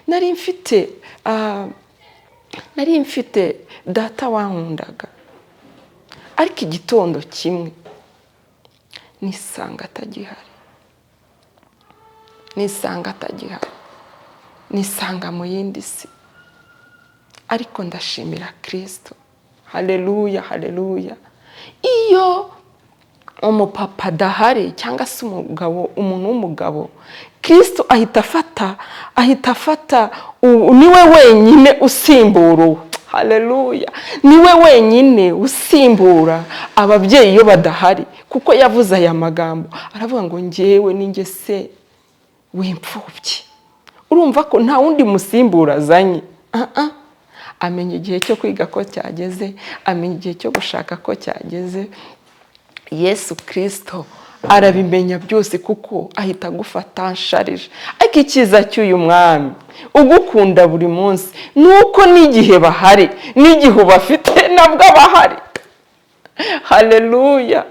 Nari mfite nari mfite data wankundaga, ariko igitondo kimwe nisanga atagihari, nisanga atagihari, nisanga mu yindi si. Ariko ndashimira Kirisito. Haleluya, haleluya. Iyo umupapa adahari cyangwa se umugabo, umuntu w'umugabo, Kirisito ahita afata, niwe wenyine usimbura uwo. Haleluya! Niwe wenyine usimbura ababyeyi iyo badahari, kuko yavuze aya magambo, aravuga ngo: "Ngewe ninjye se w'imfubyi." Urumva ko nta wundi musimbura azanye. Ah, ah. Amenya igihe cyo kwiga ko cyageze, amenya igihe cyo gushaka ko cyageze. Yesu Kirisito arabimenya byose, kuko ahita agufata nsharije. Ariko icyiza cy'uyu mwami ugukunda buri munsi ni uko n'igihe bahari n'igihe ubafite nabwo aba ahari. Haleluya!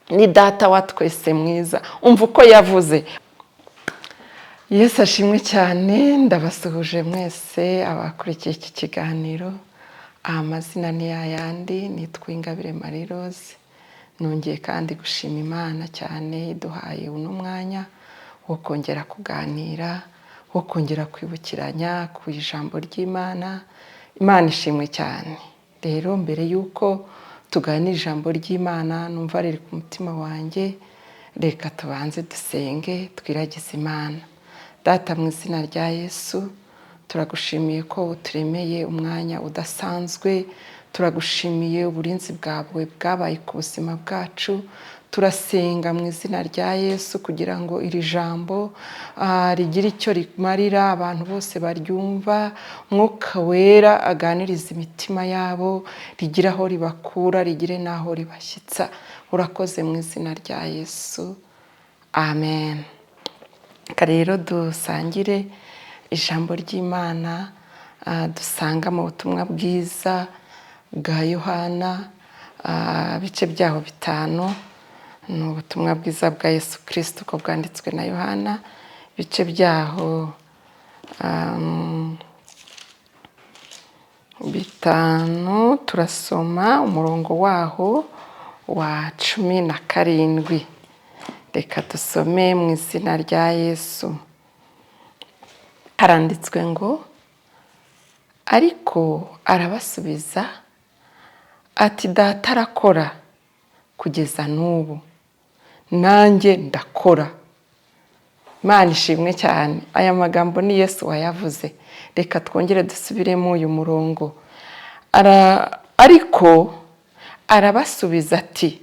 Ni Data wa twese mwiza. Umva uko yavuze. Yesu ashimwe cyane. Ndabasuhuje mwese abakurikiye iki kiganiro. Amazina ni yayandi, nitwa Ingabire Marie Rose. Nongeye kandi gushima Imana cyane iduhaye uno mwanya wo kongera kuganira, wo kongera kwibukiranya ku ijambo ry'Imana. Imana ishimwe cyane. Rero mbere y'uko tuganira ijambo ry'Imana numva riri ku mutima wanjye, reka tubanze dusenge, twiragize Imana. Data, mu izina rya Yesu, turagushimiye ko uturemeye umwanya udasanzwe. Turagushimiye uburinzi bwawe bwabaye ku buzima bwacu. Turasenga mu izina rya Yesu kugira ngo iri jambo rigire icyo rimarira abantu bose baryumva. Mwuka Wera aganiriza imitima yabo, rigire aho ribakura, rigire n'aho ribashyitsa. Urakoze mu izina rya Yesu, amen. Reka rero dusangire ijambo ry'Imana dusanga mu Butumwa Bwiza bwa Yohana, ibice byaho 5. Ni Ubutumwa Bwiza bwa Yesu Kirisito uko bwanditswe na Yohana, ibice byaho 5. Turasoma umurongo waho wa 17. Reka dusome mu izina rya Yesu. Haranditswe ngo: "Ariko arabasubiza ati: 'Data arakora kugeza n'ubu, nanjye ndakora.'" Imana ishimwe cyane. Aya magambo ni Yesu wayavuze. Reka twongere dusubiremo uyu murongo. "Ariko arabasubiza ati: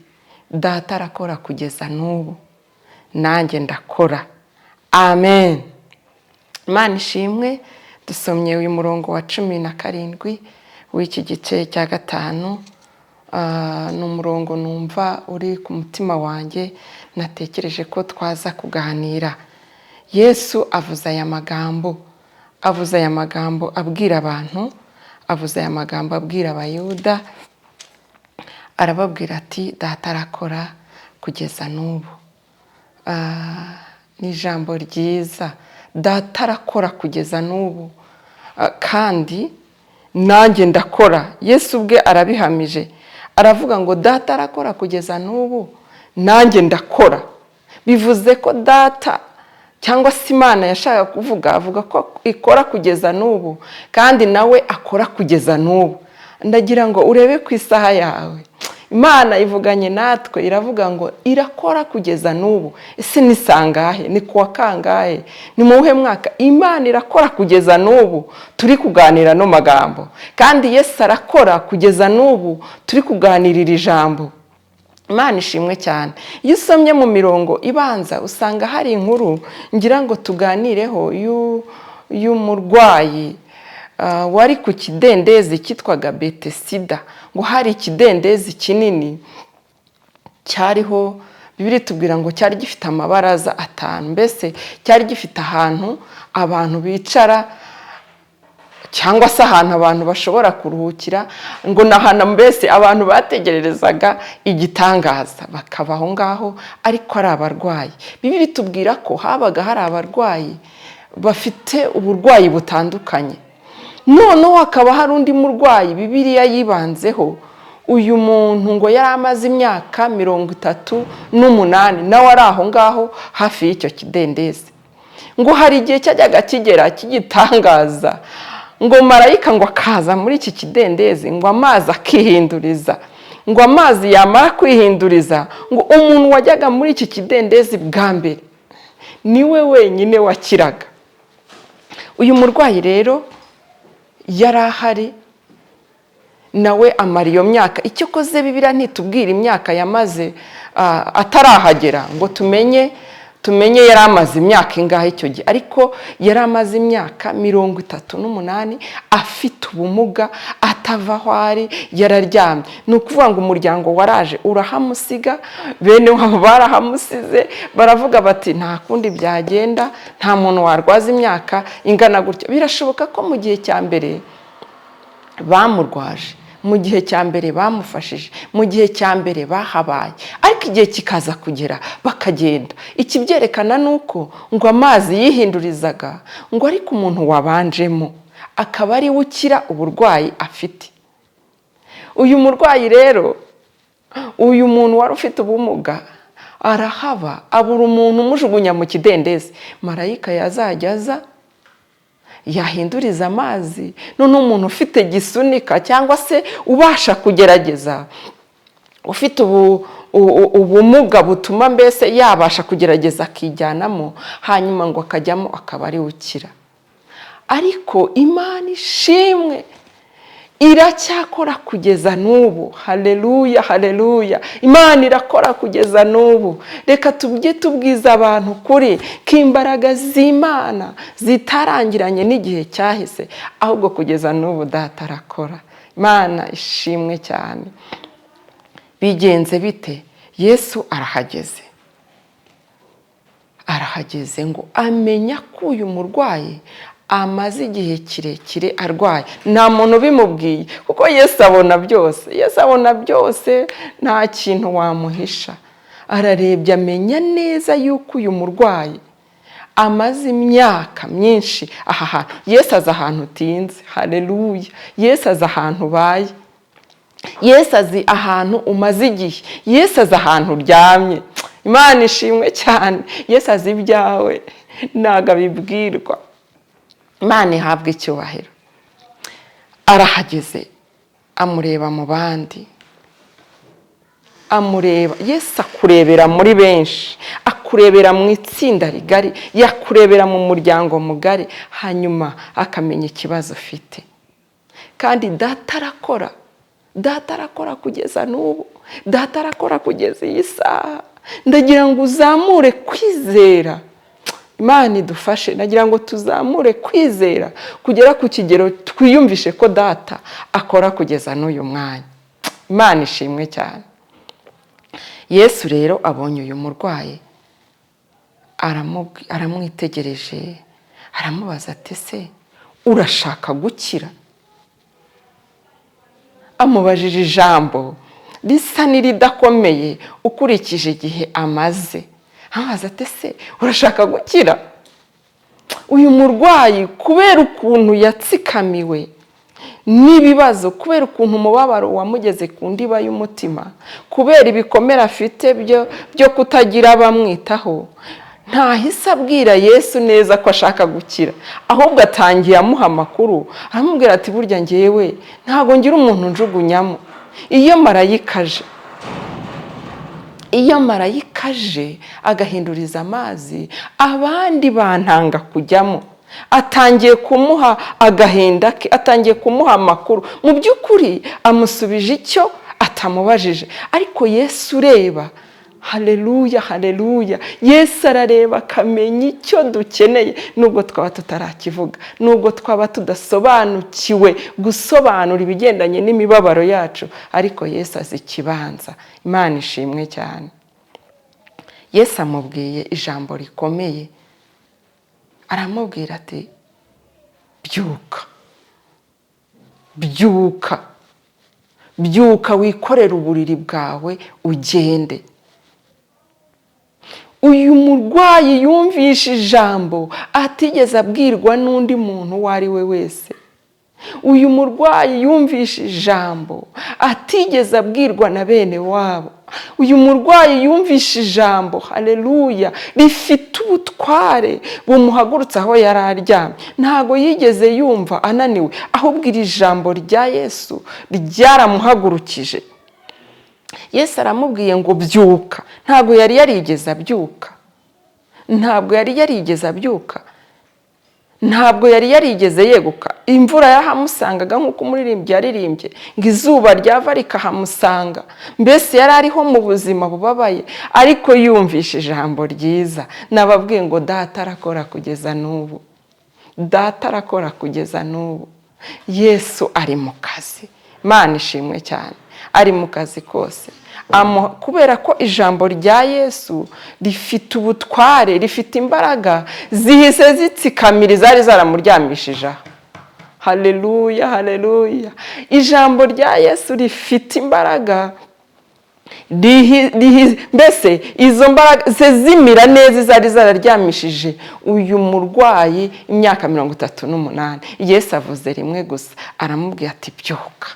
'Data arakora kugeza n'ubu, nanjye ndakora.'" Amen. Imana ishimwe. Dusomye uyu murongo wa 17 w'iki gice cya 5. Ni umurongo numva uri ku mutima wanjye, natekereje ko twaza kuganira. Yesu avuze aya magambo, avuze aya magambo abwira abantu, avuze aya magambo abwira Abayuda. Arababwira ati: "Data arakora kugeza n'ubu." Ni ijambo ryiza. Data arakora kugeza n'ubu, kandi nanjye ndakora. Yesu ubwe arabihamije, aravuga ngo: "Data arakora kugeza n'ubu, nanjye ndakora." Bivuze ko Data cyangwa se Imana yashaka kuvuga, avuga ko ikora kugeza n'ubu, kandi nawe akora kugeza n'ubu. Ndagira ngo urebe ku isaha yawe. Imana ivuganye natwe, iravuga ngo irakora kugeza n'ubu. Ese ni sangahe? Ni kuwa kangahe? Ni mu wuhe mwaka? Imana irakora kugeza n'ubu turi kuganira no magambo, kandi Yesu arakora kugeza n'ubu turi kuganirira ijambo. Imana ishimwe cyane. Iyo usomye mu mirongo ibanza, usanga hari inkuru ngira ngo tuganireho y'umurwayi wari ku kidendezi cyitwaga Betesida. Ngo hari ikidendezi kinini cyariho. Bibiliya itubwira ngo cyari gifite amabaraza atanu, mbese cyari gifite ahantu abantu bicara cyangwa se ahantu abantu bashobora kuruhukira. Ngo ni ahantu mbese abantu bategererezaga igitangaza, bakaba aho ngaho ariko ari abarwayi. Bibiliya itubwira ko habaga hari abarwayi. bafite uburwayi butandukanye. Noneho hakaba hari undi murwayi Bibiliya yibanzeho. Uyu muntu ngo yari amaze imyaka 38, nawe ari aho ngaho hafi y'icyo kidendezi. Ngo hari igihe cyajyaga kigera kigitangaza, ngo marayika ngo akaza muri iki kidendezi, ngo amazi akihinduriza. Ngo amazi yamara kwihinduriza, ngo umuntu wajyaga muri iki kidendezi bwa mbere niwe wenyine wakiraga. Uyu murwayi rero yari ahari, nawe amara iyo myaka. Icyo koze Bibiliya ntitubwira imyaka yamaze atarahagera, ngo tumenye yari amaze imyaka ingahe icyo gihe, ariko yari amaze imyaka 38 afite ubumuga, atava aho ari, yararyamye. Ni ukuvuga ngo umuryango waraje urahamusiga, bene wabo barahamusize, baravuga bati: "Nta kundi byagenda, nta muntu warwaza imyaka ingana gutya." Birashoboka ko mu gihe cya mbere bamurwaje, mu gihe cya mbere bamufashije, mu gihe cya mbere bahabaye, ariko igihe kikaza kugera bakagenda. Ikibyerekana ni uko ngo amazi yihindurizaga, ngo ariko umuntu wabanjemo akaba ari we ukira uburwayi afite. Uyu murwayi rero, uyu muntu wari ufite ubumuga, arahaba, abura umuntu umujugunya mu kidendezi. Marayika yazajya aza yahinduriza amazi, none umuntu ufite gisunika cyangwa se ubasha kugerageza, ufite ubumuga butuma mbese yabasha kugerageza akijyanamo, hanyuma ngo akajyamo akaba ari ukira. Ariko Imana ishimwe, iracyakora kugeza n'ubu. Haleluya, haleluya! Imana irakora kugeza n'ubu. Reka tujye tubwiza abantu kuri ko imbaraga z'Imana zitarangiranye n'igihe cyahise, ahubwo kugeza n'ubu Data arakora. Imana ishimwe cyane. Bigenze bite? Yesu arahageze, arahageze, ngo amenya ko uyu murwayi amaze igihe kirekire arwaye. Nta muntu ubimubwiye, kuko Yesu abona byose. Yesu abona byose, nta kintu wamuhisha. Ararebye, amenya neza yuko uyu murwayi amaze imyaka myinshi aha hantu. Yesu azi ahantu utinze. Haleluya! Yesu azi ahantu ubaye, Yesu azi ahantu umaze igihe, Yesu azi ahantu uryamye. Imana ishimwe cyane. Yesu azi ibyawe, ntabwo abibwirwa. Imana ihabwa icyubahiro. Arahageze, amureba mu bandi, amureba. Yesu akurebera muri benshi, akurebera mu itsinda rigari, yakurebera mu muryango mugari, hanyuma akamenya ikibazo ufite. Kandi Data arakora, Data arakora kugeza n'ubu, Data arakora kugeza iyi saha. Ndagira ngo uzamure kwizera. Imana idufashe. Nagira ngo tuzamure kwizera kugera ku kigero twiyumvishe ko Data akora kugeza n'uyu mwanya. Imana ishimwe cyane. Yesu rero abonye uyu murwayi, aramwitegereje, aramubaza ati: "Se urashaka gukira?" Amubajije ijambo risa n'iridakomeye ukurikije igihe amaze. Amubaza ati: "Se urashaka gukira?" Uyu murwayi, kubera ukuntu yatsikamiwe n'ibibazo, kubera ukuntu umubabaro wamugeze ku ndiba y'umutima, kubera ibikomere afite byo kutagira abamwitaho, ntahise abwira Yesu neza ko ashaka gukira, ahubwo atangiye amuha amakuru. Aramubwira ati: "Burya ngewe ntabwo ngira umuntu njugunyamo. Iyo marayika aje agahinduriza amazi, abandi bantanga kujyamo." Atangiye kumuha agahinda ke, atangiye kumuha amakuru. Mu by'ukuri amusubije icyo atamubajije. Ariko Yesu ureba, haleluya, haleluya! Yesu arareba akamenya icyo dukeneye, nubwo twaba tutarakivuga, nubwo twaba tudasobanukiwe gusobanura ibigendanye n'imibabaro yacu, ariko Yesu azi ikibanza. Imana ishimwe cyane. Yesu amubwiye ijambo rikomeye, aramubwira ati: "Byuka, byuka, byuka, wikorere uburiri bwawe ugende." Uyu murwayi yumvishe ijambo atigeze abwirwa n'undi muntu uwo ari we wese. Uyu murwayi yumvishe ijambo atigeze abwirwa na bene wabo. Uyu murwayi yumvishe ijambo, haleluya, rifite ubutware bumuhagurutsa aho yari aryamye. Ntabwo yigeze yumva ananiwe, ahubwo iri jambo rya Yesu ryaramuhagurukije. Yesu aramubwiye ngo byuka. Ntabwo yari yarigeze abyuka, ntabwo yari yarigeze abyuka, ntabwo yari yarigeze yeguka. Imvura yarahamusangaga, nk'uko umuririmbyi yaririmbye ngo izuba ryava rikahamusanga. Mbese yari ariho mu buzima bubabaye, ariko yumvishe ijambo ryiza. Nababwiye ngo Data arakora kugeza n'ubu, Data arakora kugeza n'ubu. Yesu ari mu kazi. Imana ishimwe cyane, ari mu kazi kose. Kubera ko ijambo rya Yesu rifite ubutware, rifite imbaraga zihise zitsikamira izari zaramuryamishije aho. Haleluya, haleluya! Ijambo rya Yesu rifite imbaraga, mbese izo mbaraga zimira neza izari zararyamishije uyu murwayi imyaka 38. Yesu avuze rimwe gusa, aramubwira ati byuka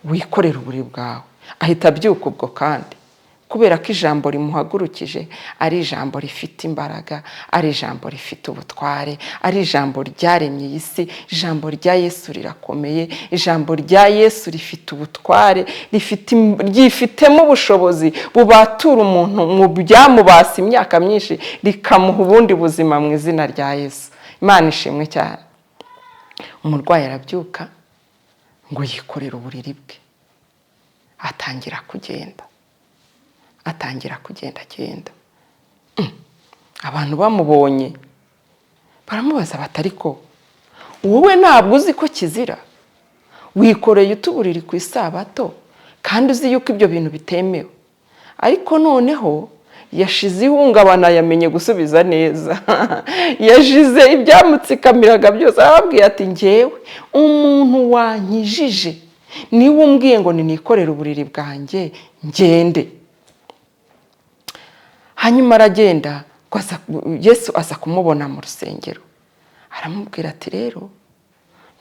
wikorere uburiri bwawe. Ahita abyuka ubwo, kandi kubera ko ijambo rimuhagurukije ari ijambo rifite imbaraga, ari ijambo rifite ubutware, ari ijambo ryaremye iyi si. Ijambo rya Yesu rirakomeye, ijambo rya Yesu rifite ubutware, ryifitemo ubushobozi bubatura umuntu mu byamubasa imyaka myinshi, rikamuha ubundi buzima mu izina rya Yesu. Imana ishimwe cyane. Umurwayi arabyuka ngo yikorere uburiri bwe, atangira kugenda, atangira kugenda agenda. Abantu bamubonye baramubaza bati ariko wowe ntabwo uzi ko kizira? Wikoreye utuburiri ku isabato kandi uzi yuko ibyo bintu bitemewe? Ariko noneho yashize ihungabana, yamenye gusubiza neza, yashize ibyamutsikamiraga byose, arababwira ati ngewe umuntu wankijije niwe umbwiye ngo nikorere uburiri bwanjye ngende. Hanyuma aragenda. Yesu aza kumubona mu rusengero, aramubwira ati rero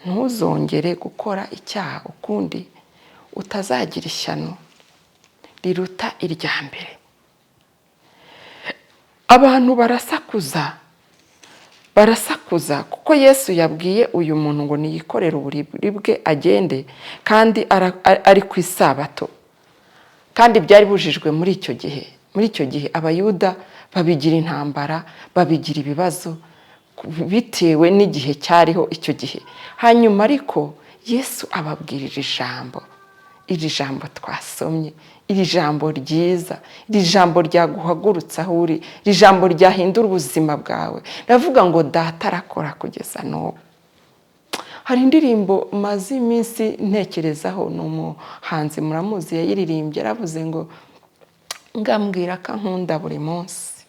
ntuzongere gukora icyaha ukundi, utazagira ishyano riruta irya mbere. Abantu barasakuza, barasakuza, kuko Yesu yabwiye uyu muntu ngo niyikorere uburiri bwe agende, kandi ari ku isabato, kandi byari bujijwe muri icyo gihe. Muri icyo gihe Abayuda babigira intambara, babigira ibibazo bitewe n'igihe cyariho icyo gihe. Hanyuma ariko Yesu ababwirira ijambo, iri jambo twasomye, iri jambo ryiza, iri jambo ryaguhagurutsa aho uri, iri jambo ryahindura ubuzima bwawe. Ndavuga ngo Data arakora kugeza n'ubu. Hari indirimbo maze iminsi ntekerezaho, ni umuhanzi muramuzi yayiririmbye, yaravuze ngo ngambwira ko ankunda buri munsi,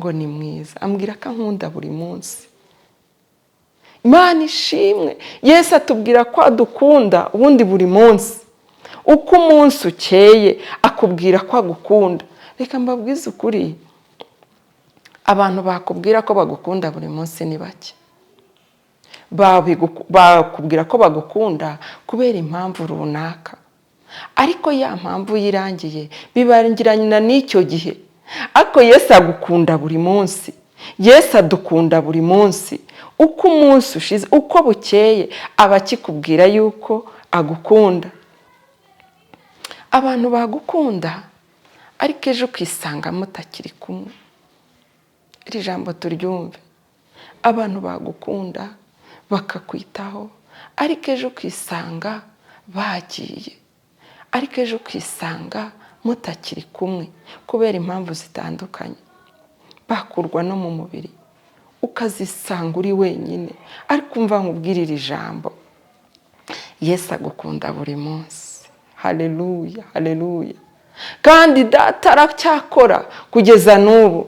ngo ni mwiza, ambwira ko ankunda buri munsi. Imana ishimwe. Yesu atubwira ko adukunda ubundi buri munsi. Uko umunsi ukeye akubwira ko agukunda. Reka mbabwize ukuri, abantu bakubwira ko bagukunda buri munsi ni bake. Bakubwira ko bagukunda kubera impamvu runaka, ariko ya mpamvu yirangiye bibarangirana n'icyo gihe. Ariko Yesu agukunda buri munsi, Yesu adukunda buri munsi. Uko umunsi ushize, uko bukeye, aba akikubwira yuko agukunda. Abantu bagukunda ariko ejo ukisanga mutakiri kumwe. Iri jambo turyumve. Abantu bagukunda bakakwitaho, ariko ejo ukisanga bagiye, ariko ejo ukisanga mutakiri kumwe kubera impamvu zitandukanye, bakurwa no mu mubiri, ukazisanga uri wenyine. Ariko umva nkubwire iri jambo: Yesu agukunda buri munsi. Haleluya, haleluya! Kandi Data aracyakora kugeza n'ubu.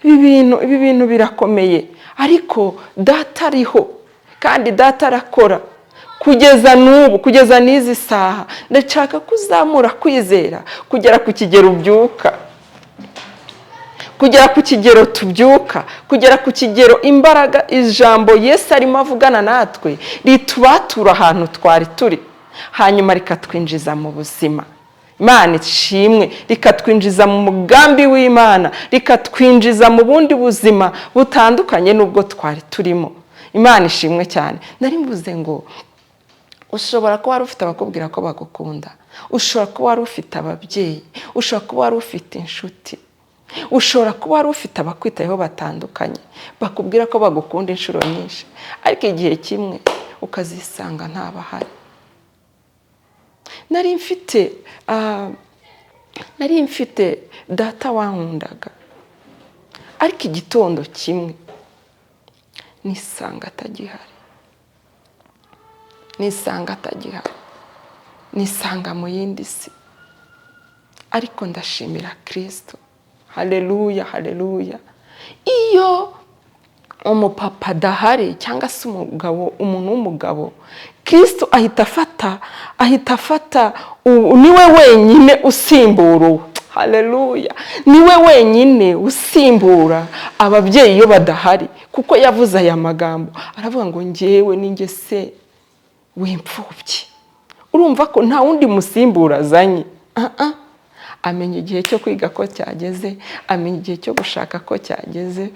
Ibi bintu birakomeye, ariko Data ariho kandi Data arakora kugeza n'ubu, kugeza n'izi saha. Ndashaka ko uzamura kwizera kugera ku kigero ubyuka. Kugera ku kigero tubyuka, kugera ku kigero imbaraga, ijambo Yesu arimo avugana natwe ritubatura ahantu twari turi, hanyuma rikatwinjiza mu buzima. Imana ishimwe, rikatwinjiza mu mugambi w'Imana, rikatwinjiza mu bundi buzima butandukanye n'ubwo twari turimo. Imana ishimwe cyane. Nari mvuze ngo ushobora kuba wari ufite abakubwira ko bagukunda, ushobora kuba wari ufite ababyeyi, ushobora kuba wari ufite inshuti, ushobora kuba wari ufite abakwitayeho batandukanye bakubwira ko bagukunda inshuro nyinshi, ariko igihe kimwe ukazisanga ntabahari. Nari mfite data wankundaga, ariko igitondo kimwe nisanga atagihari, nisanga atagihari, nisanga mu yindi si. Ariko ndashimira Kirisito. Haleluya, haleluya. Iyo umupapa adahari cyangwa se umugabo, umuntu w'umugabo, Kirisito ahita afata, niwe wenyine usimbura uwo. Haleluya, niwe wenyine usimbura ababyeyi iyo badahari, kuko yavuze aya magambo, aravuga ngo: "Ngewe ninjye se w'imfubyi." Urumva ko nta wundi musimbura azanye. Amenya igihe cyo kwiga ko cyageze, amenya igihe cyo gushaka ko cyageze.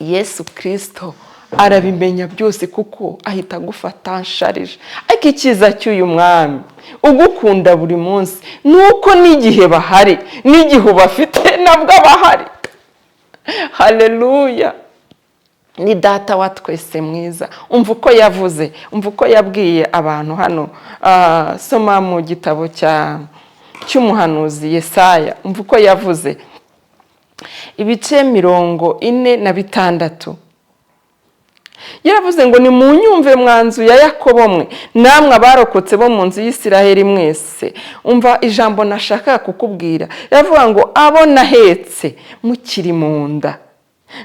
Yesu Kirisito arabimenya byose, kuko ahita agufata nsharije. Ariko icyiza cy'uyu mwami ugukunda buri munsi ni uko n'igihe bahari, n'igihe ubafite, nabwo abahari. Haleluya, ni Data wa twese mwiza. Umva uko yavuze, umva uko yabwiye abantu hano. Soma mu gitabo cy'umuhanuzi Yesaya, umva uko yavuze, ibice 46. Yaravuze ngo: "Ni munyumve mwa nzu ya Yakobo mwe, namwe abarokotse bo mu nzu y'Isiraheli mwese." Umva ijambo nashakaga kukubwira. Yavuga ngo: "Abo nahetse mukiri mu nda,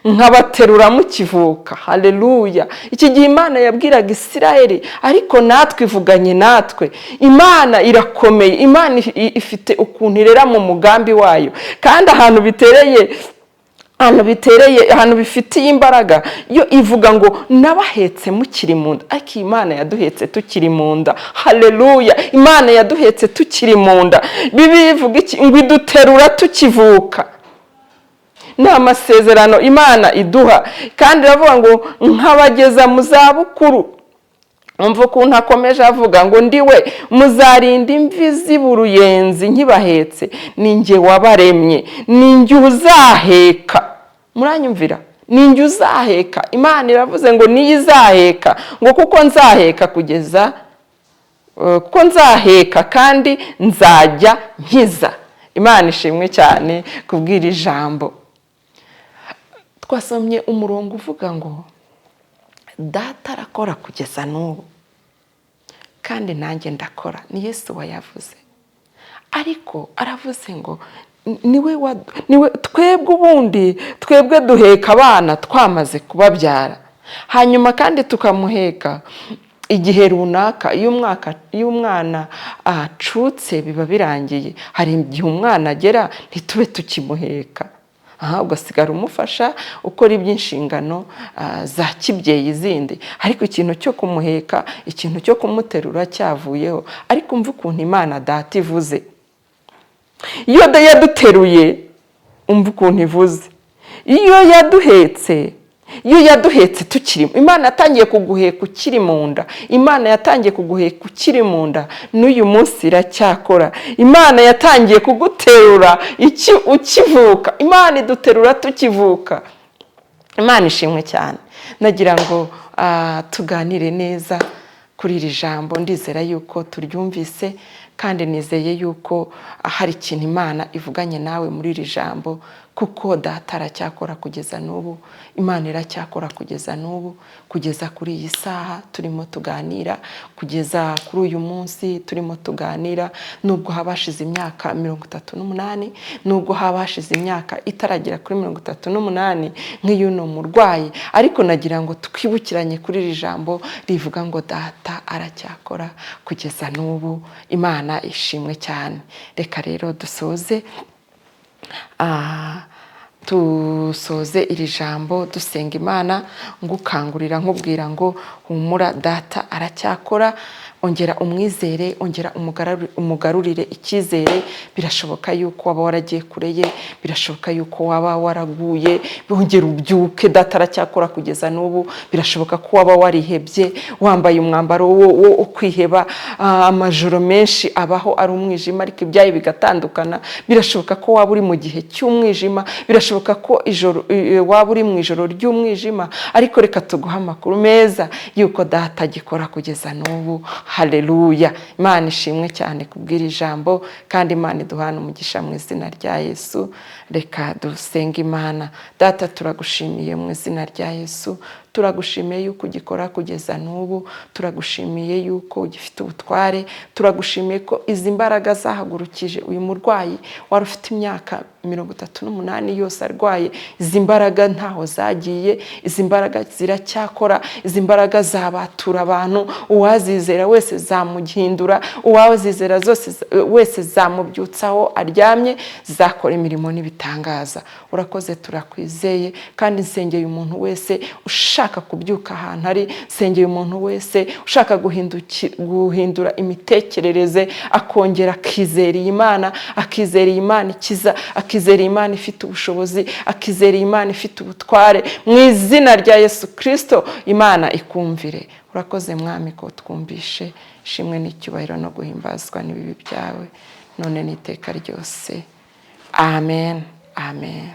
nkabaterura mukivuka." Haleluya. Iki gihe Imana yabwiraga Isiraheli, ariko natwe ivuganye natwe. Imana irakomeye, Imana ifite ukuntu irera mu mugambi wayo, kandi ahantu bitereye, ahantu bifitiye imbaraga, yo ivuga ngo: "Nabahetse mukiri mu nda." Ariko iyi Imana yaduhetse tukiri mu nda. Haleluya, Imana yaduhetse tukiri mu nda. Bibiliya ivuga iki? Ngo iduterura tukivuka. Ni amasezerano Imana iduha. Kandi iravuga ngo: "Nkabageza mu zabukuru." Umva ukuntu akomeje avuga ngo: "Ndiwe muzarinda imvi z'uruyenzi nkibahetse, ni njye wabaremye, ni njye uzaheka." Muranyumvira? Ni njye uzaheka. Imana iravuze ngo niyo izaheka, ngo kuko nzaheka kugeza, kuko nzaheka kandi nzajya nkiza. Imana ishimwe cyane kubwira ijambo. Twasomye umurongo uvuga ngo: "Data arakora kugeza n'ubu, kandi nanjye ndakora." Ni Yesu wayavuze, ariko aravuze ngo niwe, niwe twebwe. Ubundi twebwe duheka abana twamaze kubabyara, hanyuma kandi tukamuheka igihe runaka. Iyo umwana acutse biba birangiye. Hari igihe umwana agera ntitube tukimuheka, aha ugasigara umufasha ukora iby'inshingano za kibyeyi zindi, ariko ikintu cyo kumuheka, ikintu cyo kumuterura cyavuyeho. Ariko umva ukuntu Imana Data ivuze, iyo yaduteruye. Umva ukuntu ivuze, iyo yaduhetse, iyo yaduhetse tukiri. Imana yatangiye kuguheka ukiri mu nda. Imana yatangiye kuguheka ukiri mu nda, n'uyu munsi iracyakora. Imana yatangiye kuguterura ukivuka. Imana iduterura tukivuka. Imana ishimwe cyane. Nagira ngo tuganire neza kuri iri jambo. Ndizera yuko turyumvise, kandi nizeye yuko hari ikintu Imana ivuganye nawe muri iri jambo, kuko Data aracyakora kugeza n'ubu. Imana iracyakora kugeza n'ubu, kugeza kuri iyi saha turimo tuganira, kugeza kuri uyu munsi turimo tuganira. Nubwo haba hashize imyaka 38, nubwo haba hashize imyaka itaragera kuri 38 nk'iy'uno murwayi, ariko nagira ngo twibukiranye kuri iri jambo rivuga ngo: "Data aracyakora kugeza n'ubu." Imana ishimwe cyane. Reka rero dusoze. Tusoze iri jambo dusenga Imana, ngukangurira, nkubwira ngo humura, Data aracyakora. Ongera umwizere, ongera umugarurire icyizere. Birashoboka yuko waba waragiye kure ye, birashoboka yuko waba waraguye, ongera ubyuke, Data aracyakora kugeza n'ubu. Birashoboka ko waba warihebye, wambaye umwambaro wo kwiheba. Amajoro menshi abaho ari umwijima, ariko ibyayo bigatandukana. Birashoboka ko waba uri mu gihe cy'umwijima, birashoboka ko ijoro waba uri mu ijoro ry'umwijima, ariko reka tuguhe amakuru meza yuko Data agikora kugeza n'ubu. Haleluya! Imana ishimwe cyane kubw'iri jambo, kandi Imana iduhana umugisha mu izina rya Yesu. Reka dusenge Imana. Data, turagushimiye mu izina rya Yesu. Turagushimiye yuko ugikora kugeza n'ubu, turagushimiye yuko ugifite ubutware, turagushimiye ko izi mbaraga zahagurukije uyu murwayi wari ufite imyaka 38 yose arwaye, izi mbaraga ntaho zagiye, izi mbaraga ziracyakora, izi mbaraga zabatura abantu. Uwazizera wese zamuhindura, uwazizera zose wese zamubyutsaho aryamye, zakora imirimo n'ibitangaza. Urakoze, turakwizeye. Kandi nsengeye umuntu wese ushaka kubyuka ahantu ari, nsengeye umuntu wese ushaka guhindura imitekerereze, akongera akizera iyi Mana, akizera iyi Mana ikiza, akizera iyi Mana ifite ubushobozi, akizera iyi Mana ifite ubutware. Mu izina rya Yesu Kirisito, Imana ikumvire. Urakoze Mwami ko twumvishe. Ishimwe n'icyubahiro no guhimbazwa n'ibibi byawe none n'iteka ryose. Amen, amen.